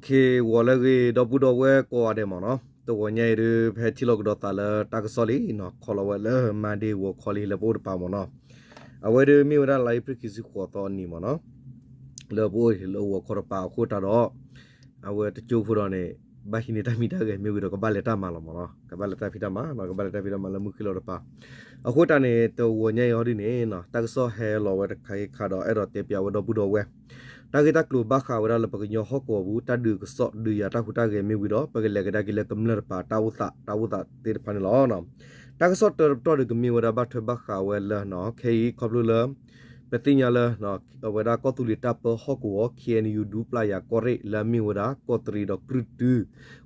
ဂီၤလၢအဂ့ၤ ဒီပုၢ်ဒီဝဲၢ်ကိးဂၤဒဲးမ့ၢ်နီၤ, တဂီၤညါအံၤဒုး ဖဲထံၣ်လိာ်ကဒီးသးလၢတၢ်ကစီၣ်လံနီၤ, ခီလီၤဝဲလၢ Monday ဂီၤခီလံ လၢပအိၣ်တပၤမ့ၢ်နီၤ, အဝဲဒုးမ့ၢ်ဝဲဒၣ်လါအ့ဖြ့ၣ်ခံဆံဃိးသီအနံၤမ့ၢ်နီၤ, လၢပအိၣ်လၢဂီၤခီတပၤအဃိတၢ်ဒီး အဝဲတကၠိဖိဒီးန့ၣ် ဘၣ်ဟံးန့ၢ်တၢ်မံတၢ်ဂဲၤမ့ၢ်ဝံၤဒီး ကဘၣ်လဲၤတၢ်မၤလီၤမ့ၢ်နီၤ, ကဘၣ်လဲၤတၢ်ဖံးတၢ်မၤနီၤ, ကဘၣ်လဲၤတၢ်ဖံးတၢ်မၤလၢမုၢ်ဃ့ၢ်လီၤတပၤ, အဃိတၢ်န့ၣ် တဂီၤညါအံၤအီၤဒ်န့ၣ်နီၤ, တၢ်ကစီၣ်ဟဲလီၤဝဲတခါဂ့ၤခါဒီး အဲၣ်ဒိးတဲပၠးဝဲဒီပုၢ်ဒီဝဲၢ် တၢ်ဂ့ၢ်တၢ်ကျိၤဘၣ်ဃးဝဲဒၣ်လၢပကညီဟီၣ်ကဝီၤပူၤ တၢ်ဒုးကစီၣ်ဒုးယၤတၢ်ဟူးတၢ်ဂဲၤမ့ၢ်ဝံၤဒီး ပကလဲၤကဒါက့ၤလၢကမျၢၢ်တပၤ တၢ်အိၣ်သး တၢ်အိၣ်သးသ့ၣ်တဖၣ်န့ၣ်လီၤ. တၢ်ကစီၣ်တၢတပတီၢ်ဒီးကမ့ၢ်ဝဲဒၣ်ဘၣ်ထွဲဘၣ်ဃးဝဲလၢနီၤ, ခဲအံၤခီဖျိလၢ ပသ့ၣ်ညါလၢ အဝဲဒၣ်ကီၢ်သူလ့ၤတၢ်ပၢဟီၣ်ကဝီၤ ခ့ၣ်အဲၣ်ယူၣ် ဒူပျၢ်ယၤကီၢ်ရ့ၣ် လၢအမ့ၢ်ဝဲဒၣ်ကီးတရံးဒီးကြုၢ်တု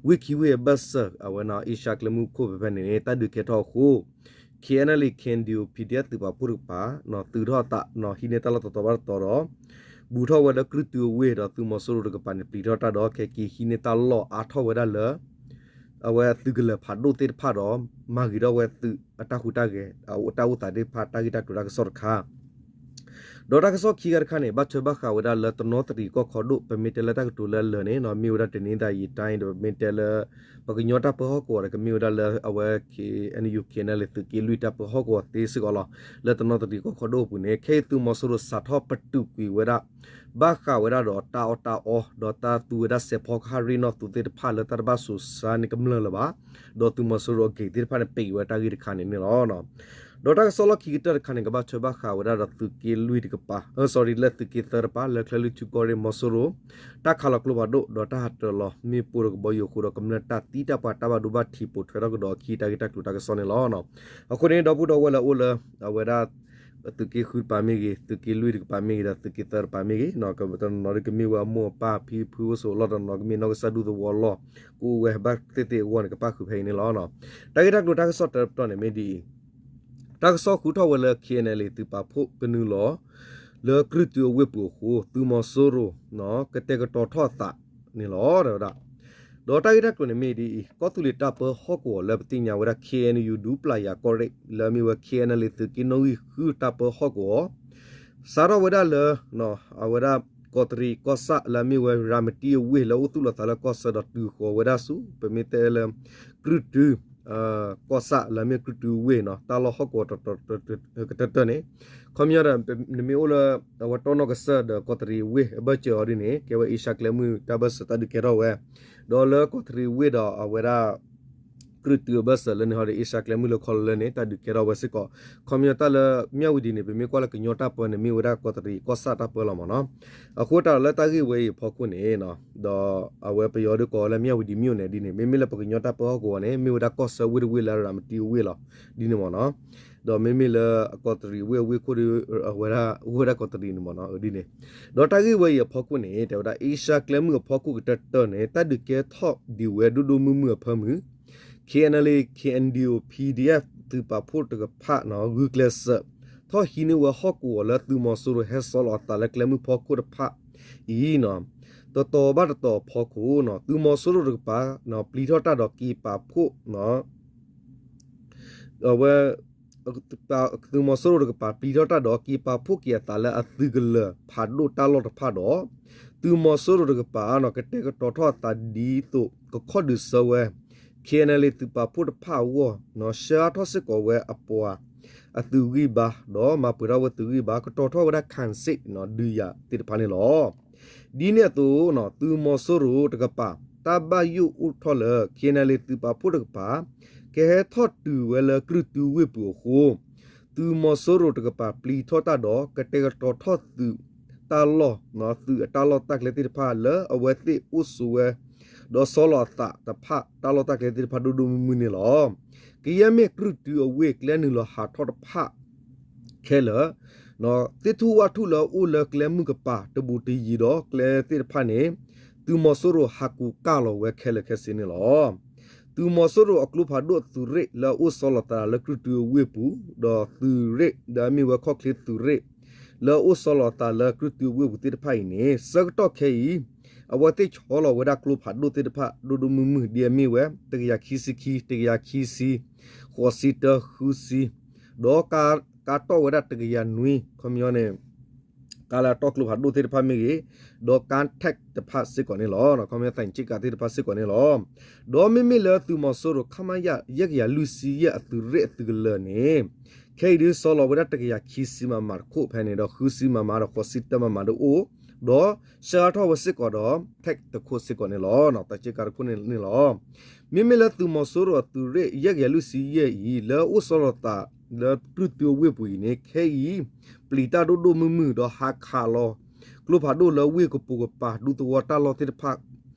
ဝ့ၢ်ခံဝ့ၢ်အဘၢၣ်စၢၤ အဝဲနီၤ အ့ရှါကျဲမုၢ်ခိၣ်ဖဲဖဲန့ၣ်န့ၣ် တၢ်ဒုးကဲထီၣ်အဃိ ခ့ၣ်အဲၣ်ယူၣ် ခ့ၣ်အဲၣ်ယူၣ် ပှၤဖုၣ်တကပၤ နီၤ သုးထီၣ်အသးနီၤ ဟံးန့ၢ်တၢ်လီၢ်တတီၤဘၣ်တတီၤဒီး ဘူးထီၣ်ဝဲလၢကြုၢ်တုအဝ့ၢ်ဒီးသုးမီၤစိရိၤတကပၤန့ၣ် ပျံၤထီၣ်တၢ်ဒီး ခဲက့ၤဟံးန့ၢ်တၢ်လီၢ်အါထီၣ်ဝဲဒၣ်လၢ အဝဲသုးကလၢၤဖးဒိၣ်သ့ၣ်တဖၣ်ဒီး မၤဂ့ၤထီၣ်ဝဲသုးအတၢ်ဟူးတၢ်ဂဲၤ အတၢ်အိၣ်သးသ့ၣ်တဖၣ် တၢ်ဂ့ၢ်တၢ်ကျိၤတၢ်ကစီၣ်တခါ ဒီးတၢ်ကစီၣ်ခံဂၤတခါန့ၣ် ဘၣ်ထွဲဘၣ်ဃးဝဲဒၣ်လၢတနီသရံၣ်ကီၢ်ခီဒိၣ် ပမ့ၢ်တဲလၢတၢ်ကတိၤလၢအလၢာ်န့ၣ်နီၤ မ့ၢ်ဝဲဒၣ်တနံၤသၢ်ယံာ်တၢ်အံၤဒီး ပမ့ၢ်တဲလၢ ပကညီတၢ်ပၢဟီၣ်ကဝီၤဒီး ကမ့ၢ်ဝဲဒၣ်လၢအဝဲ ခ့ၣ်အဲၣ်ယူၣ် ခ့ၣ်အဲၣ်ယူၣ် သုးက့လွံၢ်တၢ်ပၢဟီၣ်ကဝီၤသ့စ့ၢ်ကီးလီၤ. လၢတနီသရံၣ်ကီၢ်ခီဒိၣ်အပူၤန့ၣ် ခဲအံၤသုးမီၤစိရိၤစးထီၣ်ပတုာ်ကွံာ်ဝဲဒၣ် ဘၣ်ဃးဝဲဒၣ်ဒီးတၢ်အီၣ်တၢ်အီ ဒီးတၢ်သူဝဲဒၣ်စဲးဖီကဟၣ်ရ့ၣ်နီၣ်သုးသ့ၣ်တဖၣ်လၢတၢ်တဘၣ်စိၤစါန့ၣ်ကမျၢၢ်လၢၤဘၣ်, ဒီးသုးမီၤစိရိၤအဂ့ၢ်သ့ၣ်တဖၣ်န့ၣ် ပံးဝဲတၢ်ဂ့ၢ်တခါန့ၣ်န့ၣ်လီၤ. ဒီးတၢ်ကစီၣ်လီၢ်ခံကတၢၢ်တခါန့ၣ် ကဘၣ်ထွဲဘၣ်ဃးဝဲဒၣ်ဒီးသုးက့လွံၢ်တကပၤ sorry လၢသုးက့သၢတပၤ လၢချၢၣ်လွံၢ်ထူကီၢ်ရ့ၣ်မီၤစိရိၤ တၢ်ခးလီၤကျိဖးဒိၣ် ဒီးတၢ်ဟးတၢၤလီၤမ့ၣ်ပိၢ်ဒီးကဘီယူၤအဃိဒီး ကမျၢၢ်တၢ်သံတၢ်ပှၢ်တၢ်ဘၣ်ဒိဘၣ်ထံးပိာ်ထွဲထီၣ်ကဒီးအခံ တၢ်ဂ့ၢ်တၢ်ကျိၤတၢ်ကစီၣ်န့ၣ်လီၤ. အဃိန့ၣ် ဒီပုၢ်ဒီဝဲၢ်လၢအအိၣ်လၢ အဝဲဒၣ် သုးက့ဃုတပၤမ့ၢ်ဂ့ၤ, သုးက့လွံၢ်တကပၤမ့ၢ်ဂ့ၤ, ဒီးသုးက့သၢတပၤမ့ၢ်ဂ့ၤ, တနီၤနီၤဒုးကမ့ၢ်ဝဲအမိၢ်အပၢ် ဖံဖုအိၣ်ဆိးလီၢ် တနီၤကမ့ၢ်နီၢ်ကစၢ်ဒူသဝီလီၢ် ကအိၣ်ဝဲဘၣ်သ့ၣ်သ့ၣ်အဂီၢ်န့ၣ် ကပၣ်ဃုာ်ဖဲအံၤန့ၣ်လီၤ. တၢ်ဂ့ၢ်တၢ်ကျိၤတၢ်ကစီၣ်တၢတပတီၢ်န့ၣ်မ့ၢ်ဒ်အံၤ, တၢ်ကစီၣ်ဃုထီၣ်ဝဲလၢ ခ့ၣ်အဲၣ်ယူၣ် သုးပာ်ဖှိၣ်ကနုာ်လီၤ လၢကြုၢ်တုအဝ့ၢ်ပူၤအဃိ သုးမီၤစိရိၤ ကတဲာ်ကတီၤထီၣ်အသးန့ၣ်လီၤ တဲဝဲဒၣ်. ဒီးတၢ်ဂ့ၢ်တၢ်ကျိၤန့ၣ်မ့ၢ်ဒ်အံၤ, ကီၢ်သူလ့ၤတၢ်ပၢဟီၣ်ကဝီၤလၢပသ့ၣ်ညါဝဲဒၣ် ခ့ၣ်အဲၣ်ယူၣ် ဒူပျၢ်ယၤကီၢ်ရ့ၣ် လၢအမ့ၢ်ဝဲ ခ့ၣ်အဲၣ်ယူၣ် သုးက့နီၣ်ဂံၢ်ဃုတၢ်ပၢဟီၣ်ကဝီၤ စးထီၣ်ဝဲဒၣ်လၢ အဝဲဒၣ်ကီးတရံးကီၢ်ဆၣ် လၢအမ့ၢ်ဝဲရၤမတံအဝ့ၢ် လၢအအိၣ်သူၣ်လီၤသးလၢကီၢ်ဆၢဒီးတုၤဃီၤဝဲဒၣ်ဆူ ပမ့ၢ်တဲလၢ ကြုၢ်တု ကီၢ်ဆၣ် လၢအမ့ၢ်ကြုၢ်တုအဝ့ၢ်နီၤ တၢ်လီၢ်ဟီၣ်ကဝီၤတတီၤ ကတၢၢ်တၢၢ်န့ၣ် ခီပညီဒီး နမ့ၢ်အိၣ်လၢ အဝဲတီနီၣ်ကစၢၢ်ဒီးကီးတရံးအဝ့ၢ်အဘၢၣ်စၢၤအီၤဒ်န့ၣ် ကဲဝဲအ့ရှါကျဲမုၢ်တၢ်ဘၢၣ်စၢၤတၢ်ဒုးကဲထီၣ်ဝဲ ဒီးလၢကီးတရံးအဝ့ၢ်ဒီးအဝဲဒၣ် ကြုၢ်တုအဘၢၣ်စၢၤလၢန့ၣ်ဟီဒီး အ့ရှါကျဲမုၢ်လၢခီလၢလၢန့ၣ် တၢ်ဒုးကဲထီၣ်ဝဲစ့ၢ်ကီး ခီပညီတၢ်လၢမၠၣ်ဝတံၤန့ၣ် ပမ့ၢ်ကွၢ်လၢကညီတၢ်ပၢန့ၣ် မ့ၢ်ဝဲဒၣ်ကီးတရံးကီၢ်ဆၣ်တၢ်ပၢလီၤမ့ၢ်နီၤ. အဃိတၢ်လၢတၢ်ဂ့ၢ်ဝဲအံၤအဖီခိၣ်န့ၣ် ဒီးအဝဲပယီၤဒုးကိးဝဲလၢမၠၣ်ဝတံၤမၠိၣ်န့ၣ်ဒ်န့ၣ် မ့မ့ၢ်လၢပကညီတၢ်ပၢဟီၣ်ကဝီၤန့ၣ် မ့ၢ်ဝဲဒၣ်ကီၢ်ဆၢဝ့ၢ်တဝ့ၢ်လၢရၤမတံအဝ့ၢ်လီၤ ဒ်န့ၣ်မ့ၢ်နီၤ. ဒီးမ့မ့ၢ်လၢကီးတရံးဝ့ၢ်အဝ့ၢ်ခိၣ်ဒီး အဝဲဒၣ်အိၣ်ဝဲဒၣ်ကီးတရံးန့ၣ်မ့ၢ်နီၤ ဒ်န့ၣ်. ဒီးတၢ်ဂ့ၢ်ဝဲအံၤအဖီခိၣ်န့ၣ် တဲဝဲဒၣ် အ့ရှါကျဲမုၢ်အဖီခိၣ်ကတၢၢ်တၢၢ်န့ၣ် တၢ်ဒုးကဲထီၣ်ဒံးဝဲဒိၣ်ဒိၣ်မုၢ်မုၢ်အဖၢမုၢ် ခ့ၣ်အဲၣ်ယူၣ် ခ့ၣ်အဲၣ်ယူၣ် ပီၣ်ဒီးအ့ၣ် သုးပာ်ဖှိၣ်တကဖၣ် ဂုာ်ကျဲးစၢး ထီၣ်ဟံးန့ၢ်ဝဲဟီၣ်ကဝီၤလၢသုးမီၤစိရိၤဟဲဆီလီၤအသးလၢကျဲမုၢ်ဖီခိၣ်တဖၣ်အံၤ တတီၤဘၣ်တတီၤအဖီခိၣ် သုးမီၤစိရိၤတကပၤ ပျံၤထီၣ်တၢ်ဒီးက့ၤပာ်ဖှိၣ် အဝဲ သုးမီၤစိရိၤတကပၤ ပျံၤထီၣ်တၢ်ဒီးက့ၤပာ်ဖှိၣ်က့ၤအသးလၢအသုးကလၢၤဖးဒိၣ်တၢ်လီၢ်တဖၣ်ဒီး သုးမီၤစိရိၤတကပၤ ကတဲာ်ကတီၤထီၣ်အသးဒ်သိး ကခီၣ်ဒုးဆၢဝဲ ခ့ၣ်အဲၣ်ယူၣ် သုးပာ်ဖှိၣ်တဖၣ်အဂီၢ် ဆှၢအါထီၣ်စ့ၢ်ကီးဝဲအပှၤအသုးဂံၢ်ဘါ ဒီးမၤပှဲၤထီၣ်ဝဲသုးဂံၢ်ဘါ ကတီၤထီၣ်ဝဲဒၣ် ခၣ်စ့ၣ် ဒုးယၤသ့ၣ်တဖၣ်န့ၣ်လီၤ. ဒ်န့ၣ်အသိး သုးမီၤစိရိၤတကပၤ တၢ်ဘၣ်ယိၣ်အိၣ်ထီၣ်လၢ ခ့ၣ်အဲၣ်ယူၣ် သုးပာ်ဖှိၣ်တကပၤ ကဟဲထီၣ်တုၤဝဲလၢကြုၢ်တုဝ့ၢ်ပူၤအဃိ သုးမီၤစိရိၤတကပၤ ပျံၤထီၣ်တၢ်ဒီး ကတဲာ်ကတီၤထီၣ်သုးတၢ်လီၢ် သုးအတၢ်လီၢ်တၢ်ကျဲသ့ၣ်တဖၣ်လၢအဝဲသ့ၣ်အိၣ်ဆိးဝဲ ဒီးဆီလီၤအသးတဖၣ် တၢ်လီၢ်တၢ်ကျဲသ့ၣ်တဖၣ်ဒိၣ်ဒိၣ်မုၢ်မုၢ်န့ၣ်လီၤ. ကယဲၢ်မ့ၢ်ကြုၢ်တုအဝ့ၢ်ကျဲနုာ်လီၤဟးထီၣ်တဖၣ်ခဲလၢာ် သ့ၣ်ထူၣ်ဝၣ်ထူၣ်လၢအအိၣ်လၢကျဲမုၢ်ကပၤတဘူးတယံၤဒီးကျဲသ့ၣ်တဖၣ်န့ၣ် သုးမီၤစိရိၤဟးကူကၢ်လီၤဝဲခဲလၢာ်ခဲဆ့န့ၣ်လီၤ. သုးမီၤစိရိၤအကျိဖးဒိၣ်သုးရ့ၣ်လၢအအိၣ်ဆီလီၤသးလၢကြုၢ်တုအဝ့ၢ်ပူၤ ဒီးသုးရ့ၣ်လၢအမ့ၢ်ဝဲခီၣ်ချ့သုးရ့ၣ် လၢအအိၣ်ဆီလီၤသးလၢကြုၢ်တုအဝ့ၢ်ပူၤသ့ၣ်တဖၣ်အံၤန့ၣ် ဆၢကတီၢ်ခဲအံၤ အဝဲသ့ၣ်ဆီလီၤဝဲဒၣ်ကျိဖးဒိၣ်သ့ၣ်တဖၣ်ဒိၣ်ဒိၣ်မုၢ်မုၢ် ဒ်အမ့ၢ်ဝဲ တကယၤခံဆံခံ, တကယၤခံဆံ, ဃိးဆံတၢ, ဃုဆံ, ဒီးကါတီၢ်ဝဲဒၣ်တကယၤနွံ ခီပညီန့ၣ် က တၢ်လၢအတီၢ်ကျိဖးဒိၣ်သ့ၣ်တဖၣ်မ့ၢ်ဂ့ၤ, ဒီးကါ tank တဖၣ်စ့ၢ်ကီးန့ၣ်လီၤ. ခီပညီသ့ၣ်က့ကးသ့ၣ်တဖၣ်စ့ၢ်ကီးန့ၣ်လီၤ. ဒီးမ့မ့ၢ်လၢသုးမီၤစိရိၤ ခမရ ယဲၢ်ကယၤလွံၢ်ဆံယဲၢ်အသုးရ့ၣ်အသုးကလၢၤန့ၣ် ခဲအံၤဒုးဆီလီၤဝဲဒၣ်တကယၤခံဆံ မမ တခိၣ်ဖဲန့ၣ်ဒီး ဃုဆံ မမ ဒီးဃိးဆံတၢ မမ ဒုးအိၣ်, ဒီးဆှၢအါထီၣ်ဝဲစ့ၢ်ကီးဒီး tank တခိၣ်စ့ၢ်ကီးန့ၣ်လီၤ. တၢ်က့ကးတခိၣ်န့ၣ်လီၤ. မ့မ့ၢ်လၢသုးမီၤစိရိၤအသုးရ့ၣ်ယဲၢ်ကယၤလွံၢ်ဆံယဲၢ်အံၤ လၢအိၣ်ဆီလီၤသးလၢကြုၢ်တုအဝ့ၢ်ပူၤအံၤန့ၣ် ခဲအံၤ ပျံၤတၢ်ဒိၣ်ဒိၣ်မုၢ်မုၢ်ဒီးဟးခးလီၤ ကျိဖးဒိၣ်လၢဝ့ၢ်ကပိာ်ကပၤ ဒူသဝီတၢ်လီၢ်သ့ၣ်တဖၣ်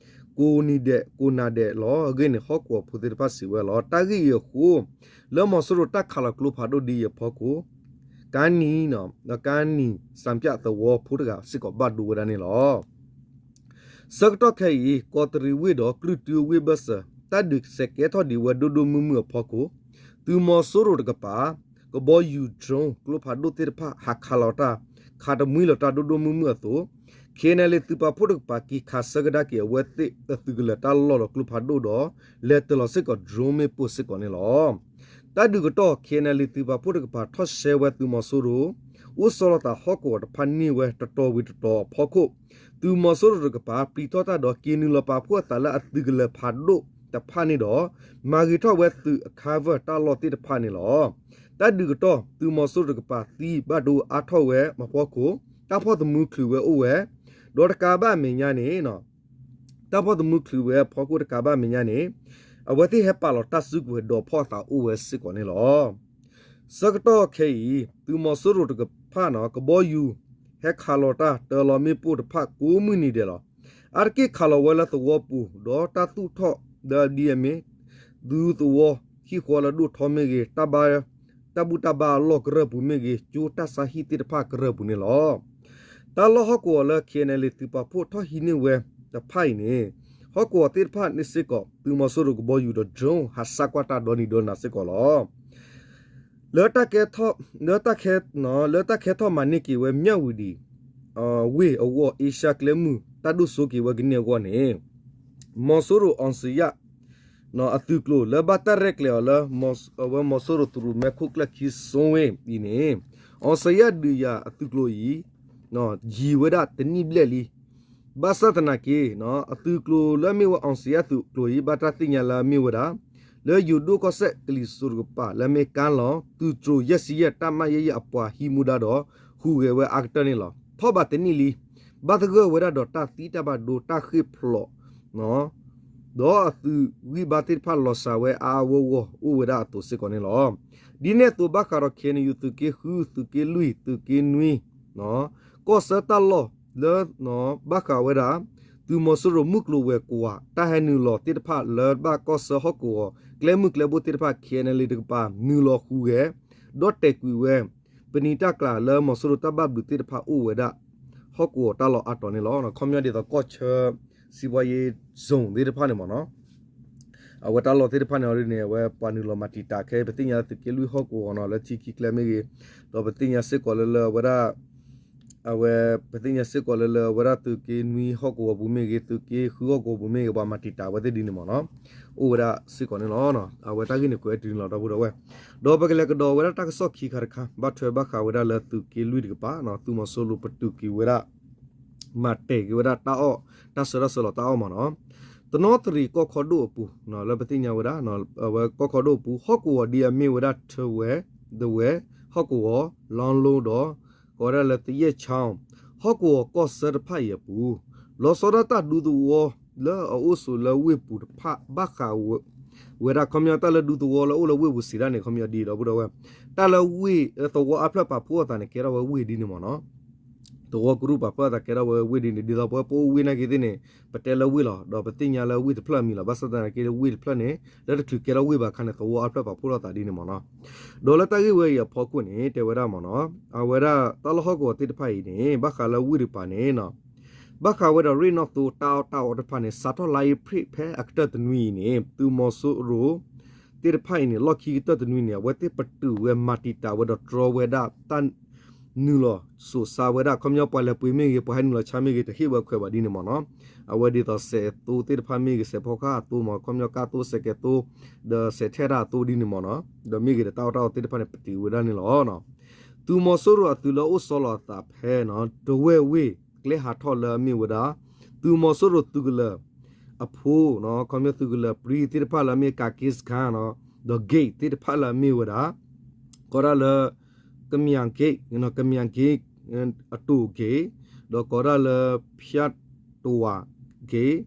ကိးနံၤဒဲးကိးနၤဒဲးလီၤအဂ့ၢ်န့ၣ် ဟီၣ်ကဝီၤဖိသ့ၣ်တဖၣ်စံးဝဲလီၤ. တၢ်ဂ့ၢ်အံၤအဃိ လၢမီၤစိရိၤတၢ်ခးလီၤကျိဖးဒိၣ်ဒ်အံၤအဖီခိၣ် ကါနံၤ ကါနံၤ စံပြသဝီဖိတဂၤစ့ၢ်ကီးဘၣ်ဒိဝဲဒၣ်န့ၣ်လီၤ. ဆၢကတီၢ်ခဲအံၤ ကီးတရံးဝ့ၢ်ဒီးကြုၢ်တုအဝ့ၢ်ဘၢၣ်စၢၤ တၢ်ဒုးစဲးကဲထီၣ်ဒံးဝဲဒိၣ်ဒိၣ်မုၢ်မုၢ်အဖီခိၣ် သုးမီၤစိရိၤတကပၤ ကဘီယူၤ drone ကျိဖးဒိၣ်သ့ၣ်တဖၣ်ဟးခးလီၤတၢ် ခးတမှံလီၤတၢ်ဒိၣ်ဒိၣ်မုၢ်မုၢ်အသိး KNLA သုးပာ်ဖှိၣ်တကပၤ က့ၤခးဆၢကဒါက့ၤအဝဲသ့ၣ်အသုးကလၢၤတၢ်လီၢ်ဒီးကျိဖးဒိၣ်ဒီး လဲၤတၢၤလီၤစ့ၢ်ကီး drone မ့ၣ်ပိၢ်စ့ၢ်ကီးန့ၣ်လီၤ. တၢ်ဒုးကတီၢ် KNLA သုးပာ်ဖှိၣ်တကပၤထီၣ်ရှဲဝဲသုးမီၤစိရိၤ အိၣ်ဆီလီၤသးဟီၣ်ကဝီၤတဖၣ်န့ၢ်ဝဲတတီၤဝံၤတတီၤအဖီခိၣ် သုးမီၤစိရိၤတကပၤ ပျံၤထီၣ်တၢ်ဒီးက့ၤနုာ်လီၤပာ်ဖှိၣ်အသးလၢအသုးကလၢၤဖးဒိၣ်တဖၣ်န့ၣ်ဒီး မၤဂ့ၤထီၣ်ဝဲသုးအ cover တၢ်လီၢ်သ့ၣ်တဖၣ်န့ၣ်လီၤ. တၢ်ဒုးကတီၢ် သုးမီၤစိရိၤတကပၤသံဘၣ်ဒိအါထီၣ်ဝဲအဖီခိၣ် တၢ်ဖီၣ်သမူချုးဝဲအိၣ်ဝဲ ဒီးတကးဘၣ်အမဲာ်ညါန့ၣ် တၢ်ဖီၣ်သမူချုးဝဲအဖီခိၣ်တကးဘၣ်အမဲာ်ညါန့ၣ် အဝဲသ့ၣ်ဟဲပာ်လီၤတၢ်စုကဝဲၤဒီးဖီၣ်အသးအိၣ်ဝဲစ့ၢ်ကီးန့ၣ်လီၤ. ဆၢကတီၢ်ခဲအံၤ သုးမီၤစိရိၤတကပၤ ကဘီယူၤ ဟဲခးလီၤတၢ်တၢလီၤမ့ၣ်ပိၢ်တဖၣ်ကိးမုၢ်နံၤဒဲးလီၤ. အါတက့ၢ်ခးလီၤဝဲလၢသဝီပူၤ ဒီးတၢ်သူၣ်ထီၣ်ဒီးဒ်အမ့ၢ် ဒူသဝီဟံၣ်ဃီလၢဒိၣ်ထီမ့ၢ်ဂ့ၤ, တၢ်ဘူၣ်တၢ်ဘါအလီၢ်ကရၢၢ်ပူၤမ့ၢ်ဂ့ၤ, ကၠိတၢ်ဆါဟံၣ်သ့ၣ်တဖၣ်ကရၢၢ်ပူၤန့ၣ်လီၤ. တၢ်လီၢ်ဟီၣ်ကဝီၤလၢ KNLA သုးပာ်ဖှိၣ်ထီၣ်ဟံးန့ၢ်ဝဲတဖၣ်အံၤန့ၣ် ဟီၣ်ကဝီၤသ့ၣ်တဖၣ်န့ၣ်စ့ၢ်ကီး သုးမီၤစိရိၤကဘီယူၤဒီး drone ဟးဆါကွၢ်တၢ်ဒီနံၤဒီနၤစ့ၢ်ကီးလီၤ. လၢတၢ်ကဲထီၣ် လၢတၢ်ခဲ လၢတၢ်ခဲထီၣ်မၤန့ၢ်က့ၤဝဲ မြဝတီ ဝ့ၢ်အဂီၢ် အ့ရှါကျဲမုၢ် တၢ်ဒိၣ်စိက့ၤဝဲကန့ၢ်အဂီၢ်န့ၣ် မီၤစိရိၤ အောင်ဇေယျ အသုးကျိၤလၢဘၣ်တၢ်ရဲၣ်ကျဲၤအီၤလၢ အဝဲမီၤစိရိၤသုးရိၣ်မဲခိၣ်ကျၢၢ်ခံစိဝ့ၢ်အံၤန့ၣ် အောင်ဇေယျ ဒုးယၤအသုးကျိၤအံၤ ယံာ်ဝဲဒၣ်တနံၣ်ဘျဲၣ်လံ. ဘၣ်ဆၣ်သနာ်က့ အသုးကျိၤလၢအမ့ၢ်ဝဲ အောင်ဇေယျ သုးကျိၤအံၤ ဘၣ်တၢ်သ့ၣ်ညါလၢအမ့ၢ်ဝဲဒၣ် လၢယိၤဒိၣ်ကီၢ်စဲၣ်ကလံၤစိးတကပၤ လၢအမ့ၢ်ကါလီၤ သုးတြိၤယဲၢ်ဆံယဲၢ် တပ်မ ယဲၢ်ယဲၢ် အပှၤဟံးမူဒါဒီး ဟူးဂဲၤဝဲအါကတၢၢ်န့ၣ်လီၤ. ထီၣ်ဘးတနံၣ်လံ ဘၣ်သဂၢၢ်ဝဲဒၣ်ဒီးတၢ်သံတၢ်ဘၣ်ဒိတၢ်ဃ့ၢ်ဖျိး ဒီးအသုးဂံၢ်ဘါသ့ၣ်တဖၣ်လီၤစှၤဝဲအါအါဂီၢ်ဂီၢ်အိၣ်ဝဲဒၣ်အသိးစ့ၢ်ကီးန့ၣ်လီၤ. ဒ်န့ၣ်အသိးဘၣ်ဃးဒီး ခ့ၣ်အဲၣ်ယူၣ် သုးက့ဃု သုးက့လွံၢ် သုးက့နွံ ကီၢ်ဆၢတၢ်လီၢ်လၢ ဘၣ်ဃးဝဲဒၣ် သုးမီၤစိရိၤမုၢ်ကျိၤဝဲၤကွာ် တၢ်ဟဲနုာ်လီၤသ့ၣ်တဖၣ်လၢဘၣ်ကီၢ်ဆၢဟီၣ်ကဝီၤ ကျဲမုၢ်ကျဲဘိသ့ၣ်တဖၣ် ခ့ၣ်အဲၣ်ယူၣ် တကပၤ နုာ်လီၤဟူးဂဲၤ ဒီးတဲာ်ကွံာ်ဝဲ ပနံာ်တၢ်ကျးလၢမီၤစိရိၤတၢ်ဘၣ်ဘျုးသ့ၣ်တဖၣ်အိၣ်ဝဲဒၣ် ဟီၣ်ကဝီၤတၢ်လီၢ်အါတီၤန့ၣ်လီၤ. ခီပညီဒ်သိးကီၢ်ဆၢ စံးဘှါယ့ zone သ့ၣ်တဖၣ်န့ၣ်မ့ၢ်နီၤ အဝဲတၢ်လီၢ်သ့ၣ်တဖၣ်န့ၣ်အီၤဒ်န့ၣ် အဝဲပှၤနုာ်လီၤမၤတံာ်တာ်ခဲ ပသ့ၣ်ညါလၢသုးက့လွံၢ်ဟီၣ်ကဝီၤနီၤ လၢထံခံကျဲမ့ၢ်ဂ့ၤ, ဒီးပသ့ၣ်ညါစ့ၢ်ကီးလၢလၢအဝဲဒၣ် အဝဲ ပသ့ၣ်ညါစ့ၢ်ကီးလၢလၢအဝဲဒၣ်သုးက့နွံဟီၣ်ကဝီၤပူၤမ့ၢ်ဂ့ၤ သုးက့ဃုဟီၣ်ကဝီၤပူၤမ့ၢ်ဂ့ၤ ပှၤမၤတံာ်တာ်ဝဲသ့ၣ်ဒ်န့ၣ်မ့ၢ်နီၤ အိၣ်ဝဲဒၣ်စ့ၢ်ကီးန့ၣ်လီၤ. အဝဲတၢ်ဂ့ၢ်န့ၣ်ကွဲးတုၤန့ၣ်လီၤ ဒီပုၢ်ဒီဝဲၢ်, ဒီးပကလဲၤကဒီးဝဲဒၣ်တၢ်ကစီၣ်ခံခါတခါ ဘၣ်ထွဲဘၣ်ဃးဝဲဒၣ်လၢသုးက့လွံၢ်တကပၤ သုးမီၤစိရိၤပတုာ်က့ၤဝဲဒၣ် မၤတဲာ်က့ၤဝဲဒၣ်တၢ်အီၣ် တၢ်ဆၢထၢၣ်ဆၢလီၤတၢ်အီၣ်မ့ၢ်နီၤ, တနီသရံၣ်ကီၢ်ခီဒိၣ်အပူၤ လၢပသ့ၣ်ညါဝဲဒၣ် အဝဲကီၢ်ခီဒိၣ်အပူၤ ဟီၣ်ကဝီၤဒ်အမ့ၢ်ဝဲဒၣ်ထၢဝဲ ဒဝဲ ဟီၣ်ကဝီၤ လီလိဒီး ကိးဝဲဒၣ်လၢသယဲၢ်ဆါ ဟီၣ်ကဝီၤကီၢ်ဆၢတဖၣ်အံၤအပူၤ လီၤဆီဒၣ်တၢ်ဒူသဝီလၢအအိၣ်ဆိးလၢဝ့ၢ်ပူၤတဖၣ်ဘၣ်ဃးဝဲဒၣ် ခီပညီတၢ်လၢဒူသဝီလၢအိၣ်လၢဝ့ၢ်ပူၤစံးဒၣ်န့ၣ် ခီပညီဒ်ဒီပုၢ်ဒီဝဲၢ် တၢ်လၢဝ့ၢ်သဝီအါဖျၢၣ်ပာ်ဖှိၣ်အသးန့ၣ် ကဲထီၣ်ဝဲဝ့ၢ်ဒ်န့ၣ်မ့ၢ်နီၤ သဝီကရူၢ်ပာ်ဖှိၣ်အသးကဲထီၣ်ဝဲဝ့ၢ်ဒ်န့ၣ် ဒ်သိးပဝဲပအိၣ်ဝ့ၢ်နာ်က့သ့ၣ်န့ၣ် ပတဲလၢဝ့ၢ်လီၤ ဒီးပသ့ၣ်ညါလၢဝ့ၢ်တဖျၢၣ်အမံၤလီၤ ဘၣ်ဆၣ်သနာ်က့လၢဝ့ၢ်တဖျၢၣ်န့ၣ် လၢတချုးကဲထီၣ်ဝ့ၢ်ဘၣ်အခါန့ၣ် သဝီအါဖျၢၣ်ပာ်ဖှိၣ်ထီၣ်သးဒ်န့ၣ်မ့ၢ်နီၤ ဒီးလၢတၢ်ဂ့ၢ်ဝဲအံၤအဖီခိၣ်န့ၣ် တဲဝဲဒၣ်မ့ၢ်နီၤ အဝဲဒၣ်တၢ်လီၢ်ဟီၣ်ကဝီၤသ့ၣ်တဖၣ်အံၤန့ၣ် ဘၣ်ဃးလၢဝ့ၢ်တကပၤန့ၣ် ဘၣ်ဃးဝဲဒီးရ့ၣ်နီၣ်သိတၢ်အီၣ်တၢ်အီတဖၣ်န့ၣ် စးထီၣ်လါအ့ဖြ့ၣ်ဖဲအကတၢၢ်တနွံအံၤန့ၣ် သုးမီၤစိရိၤသ့ၣ်တဖၣ်အံၤန့ၣ် လီၢ်ခံကတၢၢ်တနွံန့ၣ် အဝဲသ့ၣ်ပတုာ်ဝဲမၤတံာ်တာ်ဝဲဒီးတြီဝဲဒၣ်တၢ် နုာ်လီၤစိာ်ဆါဝဲဒၣ် ခီပညီပှၤလဲၤပှ့ၤမ့ၢ်ဂ့ၤ ပှၤဟဲနုာ်လီၤဆါမ့ၢ်ဂ့ၤ တဟ့ၣ်ဝဲခွဲးဘၣ်ဒ်န့ၣ်မ့ၢ်နီၤ အဝဲဒ်သိးစဲးအသိသ့ၣ်တဖၣ်မ့ၢ်ဂ့ၤ စဲးဖီကဟၣ်အသိမ့ၢ် ခီပညီကါသိ စဲးကဲသိ ဒီးစဲးထဲၣ်တၢ်အသိဒ်န့ၣ်မ့ၢ်နီၤ ဒီးမ့ၢ်ဂ့ၤဒီးတၢ်အီၣ်တၢ်အီသ့ၣ်တဖၣ်န့ၣ် ပတုာ်ဝဲဒၣ်န့ၣ်လီၤ. သုးမီၤစိရိၤအသုးလၢအအိၣ်ဆီလီၤအသးဖဲ ဒဝဲၢ်ဝ့ၢ်ကျဲဟးထီၣ်လၢအမ့ၢ်ဝဲဒၣ် သုးမီၤစိရိၤသုးကလၢၤအဖိ ခီပညီသုးကလၢၤပြံသ့ၣ်တဖၣ်လၢအမ့ၢ် ကးက့စခန်း ဒီး gate သ့ၣ်တဖၣ်လၢအမ့ၢ်ဝဲဒၣ် ကိးဒၣ်လၢ ကမၠၣ်က့ ကမၠၣ်က့ အတိၢ် gate ဒီးကိးဒၣ်လၢ ဖၠၣ်တဝၣ် gate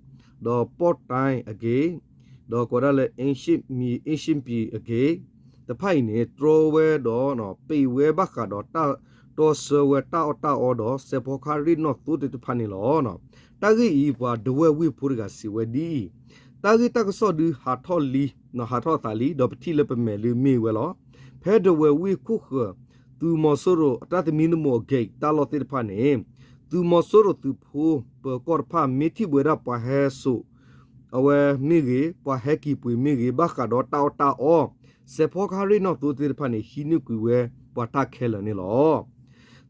ဒီး ပီၣ်တဲၣ် အ gate ဒီးကိးဒၣ်လၢ အ့ၣ်ရှ့ၣ်ပံၤ အ့ၣ်ရှ့ၣ်ပံၤ အ gate တဖၣ်အံၤန့ၣ် တြီဝဲဒီး ပံးဝဲဘၣ်ဃးဒီးတၢ်တီဆှၢဝဲတၢ်အီၣ်တၢ်အီဒီး စဲးဖီကဟၣ်ရ့ၣ်နီၣ်သိသ့ၣ်တဖၣ်န့ၣ်လီၤ. တၢ်ဂ့ၢ်အံၤ ပှၤဒဝဲၢ်ဝ့ၢ်ဖိတဂၤစံးဝဲဒ်အံၤ, တၢ်ဂ့ၢ်တၢ်ကစီၣ်ဒုးဟးထီၣ်လံ, ဟးထီၣ်အသးလံ, ဒီးပထံၣ်လၢပမဲာ်လံမ့ၢ်ဝဲလီၤ. ဖဲဒဝဲၢ်ဝ့ၢ်ခိၣ်ဃၢၤ သုးမီၤစိရိၤအတၢ်သမံသမိးအ gate တၢ်လီၢ်သ့ၣ်တဖၣ်န့ၣ် သုးမီၤစိရိၤသုးဖိပၢၤကီၢ်တဖၣ် မ့ၢ်ထံၣ်ပဝဲဒၣ်ပှၤဟဲစိာ် အဝဲမ့ၢ်ဂ့ၤ, ပှၤဟဲက့ၤပှ့ၤမ့ၢ်ဂ့ၤ, ဘၣ်ဃးဒီးတၢ်အီၣ်တၢ်အီ, စဲးဖီကဟၣ်ရ့ၣ်နီၣ်သိသ့ၣ်တဖၣ်န့ၣ် ဟံးန့ၢ်ကွံာ်ဝဲပှၤတၢ်ခဲလၢာ်န့ၣ်လီၤ.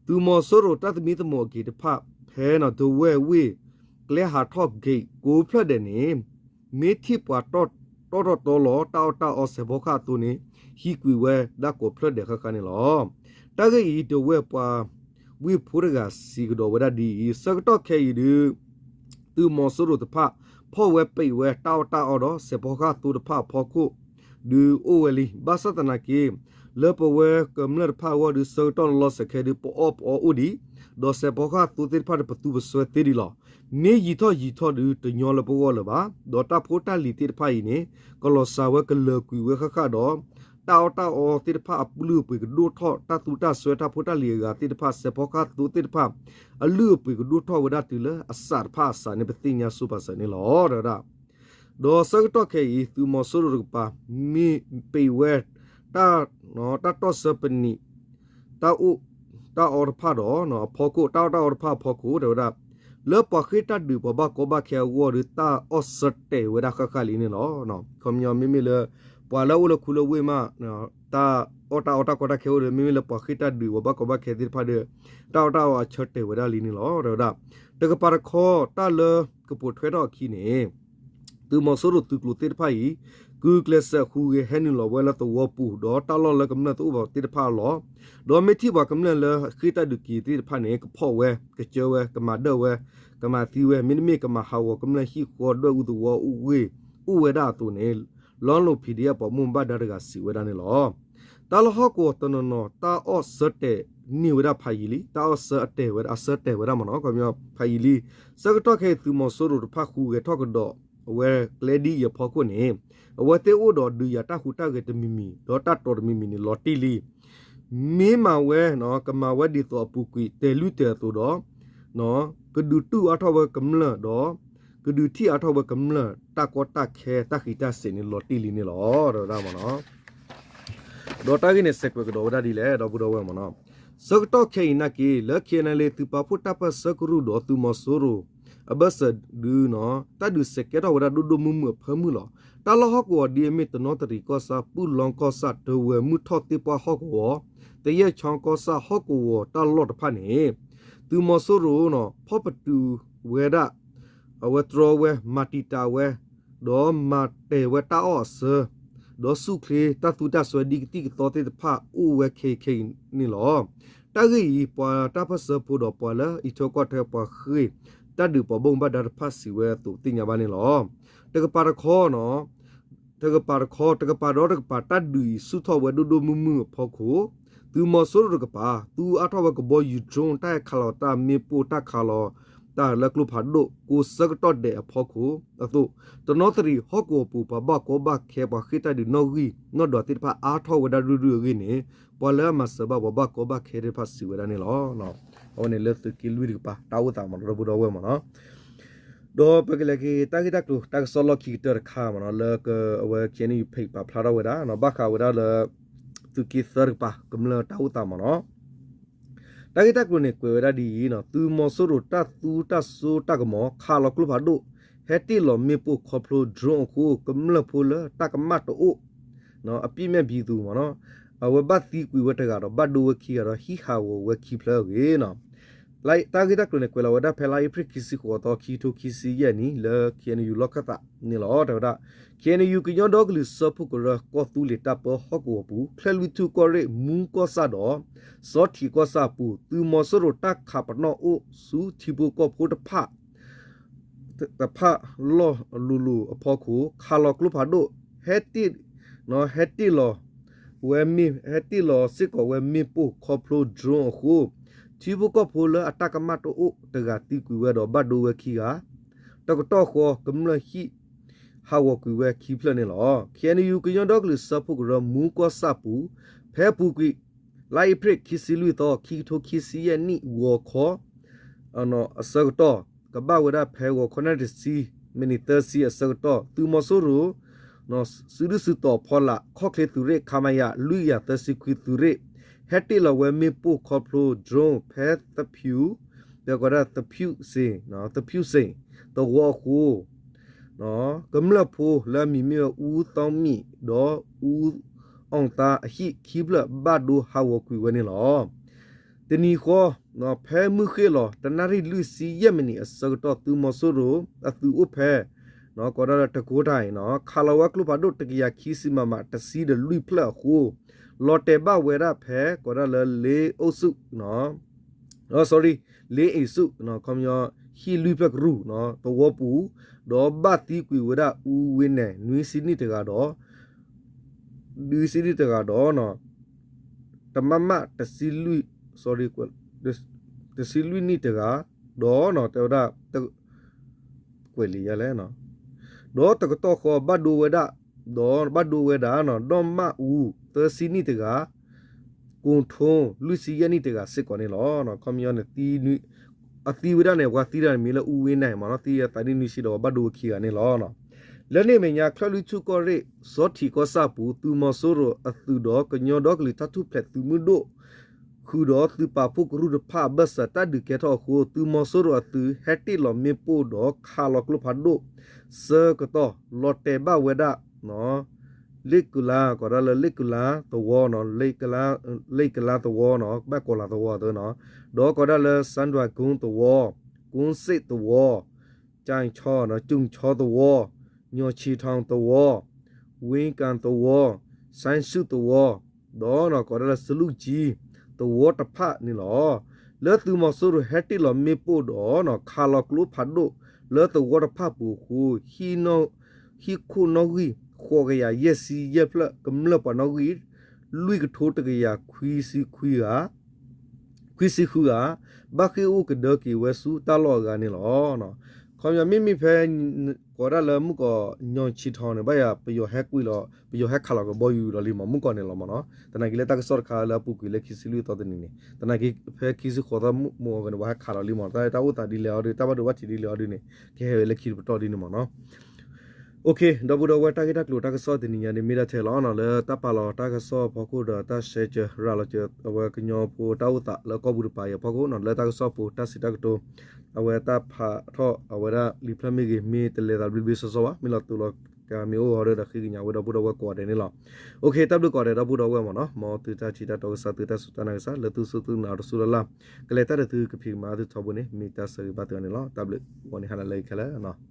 သုးမီၤစိရိၤတၢ်သမံသမိးအ gate တဖၣ် ဖဲဒဝဲၢ်ဝ့ၢ်ကျဲဟးထီၣ် gate ကိးဖျၢၣ်ဒဲးန့ၣ် မ့ၢ်ထံၣ်ပှၤတီၣ်တီၣ်တီလီၤ တၢ်အီၣ်တၢ်အီစဲးဖီကဟၣ်အသိးန့ၣ် ဟံးကွံာ်ဝဲဒၣ်ကိးဖျၢၣ်ဒဲးဃၣ်ဃၣ်န့ၣ်လီၤ. တၢ်ဂ့ၢ်အံၤ ဒဝဲၢ်ပှၤဝ့ၢ်ဖိတဂၤစံးကဒီးဝဲဒၣ်ဒ်အံၤ, ဆၢကတီၢ်ခဲအံၤဒုး သုးမီၤစိရိၤတဖၣ် ဖီၣ်ဝဲပံးဝဲတၢ်အီၣ်တၢ်အီဒီး စဲးဖီကဟၣ်အသိတဖၣ်အဖီခိၣ် ဒုးအိၣ်ဝဲလံ. ဘၣ်ဆၣ်သနာ်က့ လၢပဝဲကမျၢၢ်တဖၣ်အဂီၢ်ဒုး ဆၢကတီၢ်လီၤလီၤဆဲးခဲဒုး ပအီၣ်ပအီအိၣ်ဒံး, ဒီးစဲးဖီကဟၣ်အသိသ့ၣ်တဖၣ်ဒီး ပသူပစွဲသ့ဒံးလီၤ. မ့ၢ်ယံာ်ထီၣ်ယံာ်ထီၣ်ဒုး တညီလၢပဂီၢ်လၢၤဘၣ်. ဒီးတၢ်ဖိတၢ်လံၤသ့ၣ်တဖၣ်အံၤန့ၣ် ကလီၤစှၤဝဲကလၢၤကွံာ်ဝဲဃၣ်ဃၣ်ဒီး တၢ်အီၣ်တၢ်အီသ့ၣ်တဖၣ်အလုၢ်အပှ့ၤကဒိၣ်ထီၣ်, တၢ်သူတၢ်စွဲတၢ်ဖိတၢ်လံၤအဂၤသ့ၣ်တဖၣ် စဲးဖီကဟၣ်အသိသ့ၣ်တဖၣ် အလုၢ်အပှ့ၤကဒိၣ်ထီၣ်ဝဲဒၣ်တုၤလၢအစးတဖၣ်အစးန့ၣ် ပသ့ၣ်ညါဆိပာ်စၢၤန့ၣ်လီၤ တဲဝဲဒၣ်. ဒီးဆၢကတီၢ်ခဲအံၤ သုးမီၤစိရိၤတကပၤ မ့ၢ်ပံးဝဲ တၢ်တီၣ်ဆၢပနံာ် တၢ်အီၣ်တၢ်အီတဖၣ်ဒီး အဖီခိၣ် တၢ်အီၣ်တၢ်အီတဖၣ်အဖီခိၣ် တဲဝဲဒၣ် လၢပှၤဃ့ၢ်တၢ်ဒုးပှၤဘၣ်ကီဘၣ်ခဲအဂီၢ်ဒီး တၢ်အီၣ်ဆၢတဲာ်ဝဲဒၣ်ဃၣ်ဃၣ်လံန့ၣ်လီၤ. ခီပညီမ့မ့ၢ်လၢ ပှၤလၢအအိၣ်လၢခူလၢဝ့ၢ်မး တၢ်အီၣ်တၢ်အီတၢ်ကီတၢ်ခဲအိၣ်ဒီး မ့မ့ၢ်လၢပှၤဃ့ၢ်တၢ်ဒုးပှၤဘၣ်ကီဘၣ်ခဲသ့ၣ်တဖၣ်ဒီး တၢ်အီၣ်တၢ်အီအဆၢတဲာ်ဝဲဒၣ်လံန့ၣ်လီၤ တဲဝဲဒၣ်. တကပၤတခီ တၢ်လၢကပိာ်ထွဲထီၣ်အခံန့ၣ် သုးမီၤစိရိၤသုးကျိၤသ့ၣ်တဖၣ်အံၤ ဂုာ်ကျဲးစၢးဟူးဂဲၤဟဲနုာ်လီၤဝဲလၢသဝီပူၤ ဒီးတၢ်လီၢ်လၢကမျၢၢ်တအိၣ်ဘၣ်သ့ၣ်တဖၣ်အလီၢ်, ဒီးမ့ၢ်ထံၣ်ပှၤကမျၢၢ်လၢဃ့ၢ်တၢ်ဒုးက့ၤသ့ၣ်တဖၣ်န့ၣ် ကဖီၣ်ဝဲ, ကကၢဝဲ, ကမၤဒၢၣ်ဝဲ, ကမၤသံဝဲ, မ့တမ့ၢ်ကမၤဟးဂီၤကမျၢၢ်ဟံၣ်ဃီဒွဲၣ်အူသဝီအိၣ်ဝ့ၢ် အိၣ်ဝဲဒၣ်အသိးန့ၣ် လီလိာ် PDF ပှၤဘၣ်မူဘၣ်ဒါတဂၤစံးဝဲဒၣ်န့ၣ်လီၤ. တၢ်လၢဟီၣ်ကဝီၤတနီၤနီၤ တၢ်အီၣ်ဆၢတဲာ်န့ၢ်ဝဲဒၣ်ဖးယံာ်လံ, တၢ်အီၣ်ဆၢအတဲာ်ဝဲဒၣ်, အဆၢတဲာ်ဝဲဒၣ်မ့ၢ်နီၤ ခီပညီဖးယံာ်လံ. ဆၢကတီၢ်ခဲအံၤ သုးမီၤစိရိၤတဖၣ်ဟူးဂဲၤထီၣ်ကဒီး အဝဲကျဲဒ်အံၤအဖီခိၣ်န့ၣ် အဝဲသ့ၣ်အိၣ်ဒီးဒုးယၤတၢ်ဟူးတၢ်ဂဲၤတမံၤမံၤ ဒီးတၢ်တိာ်တမံၤမံၤန့ၣ် လီၤတံၢ်လံ. မ့ၢ်မၤဝဲ ကမၤဝဲဒ်သိးအပူၤကွံာ် တဲာ်လုၢ်တဲာ်အသိးဒီး ကဒုးတူၢ်အါထီၣ်ဝဲကမျၢၢ်ဒီး ကဒုးထံၣ်အါထီၣ်ဝဲကမျၢၢ် တၢ်ကီတၢ်ခဲ တၢ်ဃံးတၢ်စ့းန့ၣ် လီၤတံၢ်လံန့ၣ်လီၤ တဲဝဲဒၣ်မ့ၢ်နီၤ. ဒီးတၢ်ဂ့ၢ်န့ၣ် စဲးကွဲးကဒီးဝဲဒၣ်ဒ်လဲၣ် ဒီပုၢ်ဒီဝဲၢ်မ့ၢ်နီၤ. ဆၢကတီၢ်ခဲအံၤနာ်က့ လၢ KNLA သုးပာ်ဖှိၣ်တၢ်ပၢၢ်ဆၢကရူၢ်ဒီးသုးမီၤစိရိၤ အဘၢၣ်စၢၤဒုးနီၤ တၢ်ဒုးစဲးကဲထီၣ်ဝဲဒၣ်ဒိၣ်ဒိၣ်မုၢ်မုၢ်အဖၢမုၢ်လီၤ. တၢ်လီၢ်ဟီၣ်ကဝီၤဒ်အမ့ၢ် တနီသရံၣ်ကီၢ်ဆၣ်, ပုၢ်လီကီၢ်ဆၣ်, တဝဲၢ်မုၢ်ထီၣ်သ့ၣ်ပှၢ်ဟီၣ်ကဝီၤ, သယဲၢ်ချီကီၢ်ဆၣ် ဟီၣ်ကဝီၤတၢ်လီၢ်တဖၣ်န့ၣ် သုးမီၤစိရိၤနီၤ ဖီၣ်ပတုာ်ဝဲဒၣ် အဝဲတြီဝဲ မၤတံာ်တာ်ဝဲ ဒီးမၤတဲာ်ဝဲတၢ်အီၣ်အဆၢ ဒီးဆူၣ်ချ့တၢ်သူတၢ်စွဲဒ်ကသံၣ်ကသီသ့ၣ်တဖၣ်အိၣ်ဝဲခဲအံၤခဲအံၤန့ၣ်လီၤ. တၢ်ဂ့ၢ်အံၤ ပှၤတၢ်ပၢၢ်ဆၢဖိဒီးပှၤလၢအံးထွဲကွၢ်ထွဲပှၤဃ့ၢ် တၢ်ဒုးပှၤဘၣ်မူဘၣ်ဒါတဖၣ်စံးဝဲအသိးသ့ၣ်ညါဘၣ်န့ၣ်လီၤ. တကပၤတခီ တကပၤတခီ တကပၤဒီးတကပၤ တၢ်ဒုးအံၤဆူၣ်ထီၣ်ဝဲဒိၣ်ဒိၣ်မုၢ်မုၢ်အဖီခိၣ် သုးမီၤစိရိၤတကပၤ သူအါထီၣ်ဝဲကဘီယူၤ drone တၢ်ခးလီၤတၢ်မ့ၣ်ပိၢ် တၢ်ခးလီၤတၢ်လၢကျိဖးဒိၣ် ကိးဆၢကတီၢ်ဒဲးအဖီခိၣ်အသိး တနီသရံၣ်ဟီၣ်ကဝီၤပူၤ ပှၤဘၣ်ကီဘၣ်ခဲ ပှၤဃ့ၢ်တၢ်ဒုးနီၣ်ဂံၢ်နီၣ်ဒွးသ့ၣ်တဖၣ် အါထီၣ်ဝဲဒၣ်ရုၢ်ရုၢ်အဂ့ၢ်န့ၣ် ပှၤလၢအမၤစၢၤဘၣ်ပှၤဘၣ်ကီဘၣ်ခဲသ့ၣ်တဖၣ်စံးဝဲဒၣ်န့ၣ်လီၤ. အဝဲန့ၣ်လၢသုးက့လွံၢ်တကပၤ တၢ်အိၣ်သးမ့ၢ်နီၤ ဒီပုၢ်ဒီဝဲၢ်မ့ၢ်နီၤ. ဒီးပကလဲၤက့ၤတၢ်ဂ့ၢ်တၢ်ကျိၤ တၢ်ကစီၣ်လီၢ်ခံကတၢၢ်တခါမ့ၢ်နီၤ လၢအဝဲ KNU page ပာ်ဖျါထီၣ်ဝဲဒၣ် ဘၣ်ဃးဝဲဒၣ်လၢ သုးက့သၢတကပၤ ကမျၢၢ်တၢ်အိၣ်သးမ့ၢ်နီၤ. တၢ်ဂ့ၢ်တၢ်ကျိၤန့ၣ် ကွဲးဝဲဒၣ်ဒ်အံၤ, သုးမီၤစိရိၤတၢ်သူတၢ်စိတၢ်ကမီၤ ခးလီၤကျိဖးဒိၣ် ဟဲတ့ၢ်လီၤမ့ၣ်ပိၢ်ခီဖျိ drone အဃိ ကမျၢၢ်ဖိလၢတၢ်ကမၣ်တအိၣ် အပြစ်မဲ့ပြည်သူ မ့ၢ်နီၤ အဝဲဘၣ်သံကွံာ်ဝဲတဂၤဒီး ဘၣ်ဒိဝဲခံဂၤဒီး ဟံးဟးဂီၤဝဲခံဖျၢၣ်အဂ့ၢ်နီၤ. တၢ်ဂ့ၢ်တၢ်ကျိၤန့ၣ် ကွဲးလီၤဝဲဒၣ်ဖဲလါအ့ဖြ့ၣ်ခံဆံဃိးသီ ခံကထိခံဆံယဲၢ်နံၣ် လၢ ခ့ၣ်အဲၣ်ယူၣ် လီၢ်ခၢၣ်သးန့ၣ်လီၤ. တဲဝဲဒၣ် ခ့ၣ်အဲၣ်ယူၣ် ကညီဒီကလုာ်စၢဖှိၣ်ကရၢ ကီၢ်သူလ့ၤတၢ်ပၢဟီၣ်ကဝီၤပူၤ ချၢၣ်လွံၢ်ထူၣ်ကီၢ်ရ့ၣ် မူကီၢ်ဆၣ်ဒီး စီၤထံးကီၢ်ဆၣ်အပူၤ သုးမီၤစိရိၤတၢ်ခးပနီၣ်အိၣ်ဆူထံဖိကီၢ်ဖိတဖၣ် တဖၣ်လီၢ်လိၤလိၤအဖီခိၣ် ခးလီၤကျိဖးဒိၣ် ဟဲတ့ၢ် ဟဲတ့ၢ်လီၤဝဲမ့ၣ် ဟဲတ့ၢ်လီၤစ့ၢ်ကီးဝဲမ့ၣ်ပိၢ်ခီဖျိ drone အဃိ ထံဖိကီၢ်ဖိလၢအတၢ်ကမၣ်တအိၣ်တဂၤသံကွံာ်ဝဲဒီးဘၣ်ဒိဝဲခံဂၤ တကတီၢ်ဃီ ကမျၢၢ်ဟံၣ်ဟးဂီၤကွံာ်ဝဲခံဖျၢၣ်န့ၣ်လီၤ. ခ့ၣ်အဲၣ်ယူၣ် ကညီဒီကလုာ်စၢဖှိၣ်ကရၢ မူကီၢ်ဆၣ်ပူၤ ဖဲအပူၤကွံာ် လါအ့ဖြ့ၣ်ခံဆံလွံၢ်သီ ခံကထိခံဆံယဲၢ်နံၣ် ဂီၤခီ အဆၢကတီၢ် ကဘၣ်ဝဲဒၣ်ဖဲဂီၤခီနၣ်ရံၣ်တဆံ မံးနံးသၢဆံအဆၢကတီၢ် သုးမီၤစိရိၤ စုဒုၣ်စုတီၤဖီလာ် ခီၣ်ချ့သုးရ့ၣ် ခမရ လွံၢ်ကယၤသၢဆံခွံသုးရ့ၣ် ဟဲတ့ၢ်လီၤဝဲမ့ၣ်ပိၢ်ခီဖျိ drone ဖဲသဖၠူၣ် ပကိးဒၣ်သဖၠူၣ်စ့ၣ် သဖၠူၣ်စ့ၣ် သဝီအဃိ ကမျၢၢ်ဖိလၢအမံၤမ့ၢ်ဝဲ အူသီမံး ဒီး အူအီၣ်သါအဟံၣ်ခံဖျၢၣ် ဘၣ်ဒိဟးဂီၤကွံာ်ဝဲန့ၣ်လီၤ. တနံၤဃီ ဖဲမုၢ်ဃ့ၢ်လီၤ တနၣ်ရံၣ်လွံၢ်ဆံယဲၢ်မံးနံးအဆၢကတီၢ် သုးမီၤစိရိၤအသုးအိၣ်ဖဲ ကိးဒၣ်လၢတကိတၢ်အံၤ ခးလီၤဝဲကျိဖးဒိၣ်တကယၤခံဆံ မမ တဆံဒီးလွံၢ်ဖျၢၣ်အဃိ လီၤတဲာ်ဘၣ်ဝဲဒၣ်ဖဲ ကိးဒၣ်လၢလ့အုပ်စု sorry လ့အ့ၣ်စု ခီပညီ ဟံၣ်လွံၢ်ဖျၢၣ်ကရူၢ် သဝီပူၤ ဒီးဘၣ်သံကွံာ်ဝဲဒၣ်အူဝ့နဲၣ် နွံဆံနံၣ်တဂၤဒီး နွံဆံနံၣ်တဂၤဒီး တမမ တဆံလွံၢ် sorry တဆံလွံၢ်နံၣ်တဂၤ ဒီးတဲဝဲဒၣ် ကွဲးလံာ်ယဲလဲၣ် ဒီးတကတီၢ်ဃီဘၣ်ဒိဝဲဒၣ် ဒီးဘၣ်ဒိဝဲဒၣ် ဒီမၣ်အူ သၢဆံနံၣ်တဂၤ ကိၣ်ထိ လွံၢ်ဆံယဲၢ်နံၣ်တဂၤစ့ၢ်ကီးန့ၣ်လီၤ. ခီပညီန့ၣ် အသံဝဲဒၣ်န့ၣ် ပှၤသံတဂၤန့ၣ်မ့ၢ်လၢအူဝ့နဲၣ်မ့ၢ်နီၤ သံအသးနံၣ်နွံဆံဒီးဘၣ်ဒိဝဲခံဂၤန့ၣ်လီၤ. လၢန့ၣ်အမဲာ်ညါ ချၢၣ်လွံၢ်ထူၣ်ကီၢ်ရ့ၣ် စီၤထံးကီၢ်ဆၣ်အပူၤ သုးမီၤစိရိၤအသုးဒီးကညီဒီကလုာ်တၢ်ထူၣ်ဖျဲးသုးမုၢ်ဒိၣ် ဃုာ်ဒီးသုးပာ်ဖှိၣ်ကရူၢ်တဖၣ်အဘၢၣ်စၢၤတၢ်ဒုးကဲထီၣ်အဃိ သုးမီၤစိရိၤအသုးဟဲတ့ၢ်လီၤမ့ၣ်ပိၢ်ဒီးခးလီၤကျိဖးဒိၣ် ဆၢကတီၢ် လီၤတဲာ်ဘၣ်ဝဲဒၣ် လ့ၣ်ကုလါ ကိးဒၣ်လၢလ့ၣ်ကုလါသဝီနီၤ လ့ၣ်ကုလါသဝီနီၤ ဘၣ်ကိးလါသဝီသနီၤ ဒီးကိးဒၣ်လၢ စၣ်ဒွဲၣ်ကိသဝီ ကိစ့ၣ်သဝီ ကၠဲၣ်ဆီ ကၠူၣ်ဆီသဝီ ညီၣ်ဆံးထီၣ်သဝီ ဝ့ကၣ်သဝီ စၣ်ဆူၣ်သဝီ ဒီးကိးဒၣ်လၢစလူၣ်ကၠံ သဝီတဖၣ်န့ၣ်လီၤ. လၢသုးမီၤစိရိၤဟဲတ့ၢ်လီၤမ့ၣ်ပိၢ်ဒီး ခးလီၤကျိဖးဒိၣ် လၢသဝီတဖၣ်ပူၤအဃိ ဟံၣ်ခိၣ်နီၣ်ဂံၢ် ဃိးကယၤယဲၢ်ဆံယဲၢ်ဖျၢၣ် ကမျၢၢ်ပှၤနီၣ်ဂံၢ် လွံၢ်ကထိတကယၤခွံဆံခွံဂၤ ခွံဆံဃုဂၤ ဘၣ်ဃ့ၢ်အိၣ်ကဒၢက့ၤဝဲဆူတၢ်လီၢ်အဂၤန့ၣ်လီၤ. ခီပညီမ့မ့ၢ်ဖဲ ကိးဒၣ်လၢမုၢ်ကီးညီၣ်ဆံးထီၣ်န့ၣ် ဘၣ်ယၤ ပယီၤဟဲကွံာ်လီၤ ပယီၤဟဲခးလီၤကဘီယူၤလီၤလံမး မုၢ်ကီးန့ၣ်လီၤမးနီၤ သနာ်က့လၢတၢ်ကစီၣ်တခါလၢအပူၤကွံာ်လၢခံဆံလွံၢ်သီတနံၤန့ၣ် သနာ်က့ဖဲခံဆံဃိးသီမုၢ်ကီးန့ၣ် ပှၤဟဲခးလီၤလံမး တၢ်အိၣ်သးဒ်လဲၣ်အီၤဒီး တၢ်ဘၣ်ဒိဘၣ်ထံးဒ်လဲၣ်အီၤဒ်န့ၣ် ကဟဲဝဲလၢခံတပတီၢ်ဒ်န့ၣ်မးနီၤ ဒီပုၢ်ဒီဝဲၢ် တၢ်ဂ့ၢ်တၢ်ကျိၤတၢ်ကစီၣ်တနံၤညါန့ၣ် မ့ၢ်ဒၣ်ထဲလီၤနီၤ လၢတၢ်ပာ်လီၤတၢ်ကစီၣ်အဖီခိၣ်ဒီးတၢ်ဆဲးကၢရၤလီၤကၢ အဝဲကညီဖိတၢ်အိၣ်သးလၢကီၢ်ပူၤတပၤအံၤအဖီခိၣ်နီၤ လၢတၢ်ကစီၣ်ဖိတၢ်စံးတၢ်ကတိၤ အဝဲတၢ်ဖးထီၣ်အဝဲဒၣ်လံာ်ဖျၢၣ်မ့ၢ်ဂ့ၤ မ့ၢ်တလဲၤသးဘျ့ဘျ့ဆှီဆှီဘၣ် မ့ၢ်လီၤတိၢ်လီၤကၤမ့ၢ်အိၣ်အီၤဒီး ဃ့ကညးဝဲဒီပုၢ်ဒီဝဲၢ်ကိးဂၤဒဲးန့ၣ်လီၤ. တၢ်ဘျုးကိးဂၤဒဲးဒီပုၢ်ဒီဝဲၢ်မးနီၤ မ်သုတၢ်ထံၣ်တၢ်တီကစၢ် သုတၢ်စူၢ်တၢ်နာ်ကစၢ် လၢသုစူၢ်သုနာ်တစူၢ်လၢ်လၢ် ကလဲၤတၢ်ဒီးသုကဖံးကမၤသုထီဘိန့ၣ် မ့ၢ်တၢ်ဆၢဂ့ၤဘၣ်သုအီၤန့ၣ်လီၤ. တၢ်ဘျုး ဂီၤန့ၣ်ဟါနၤလၢအံၤခဲလၢာ်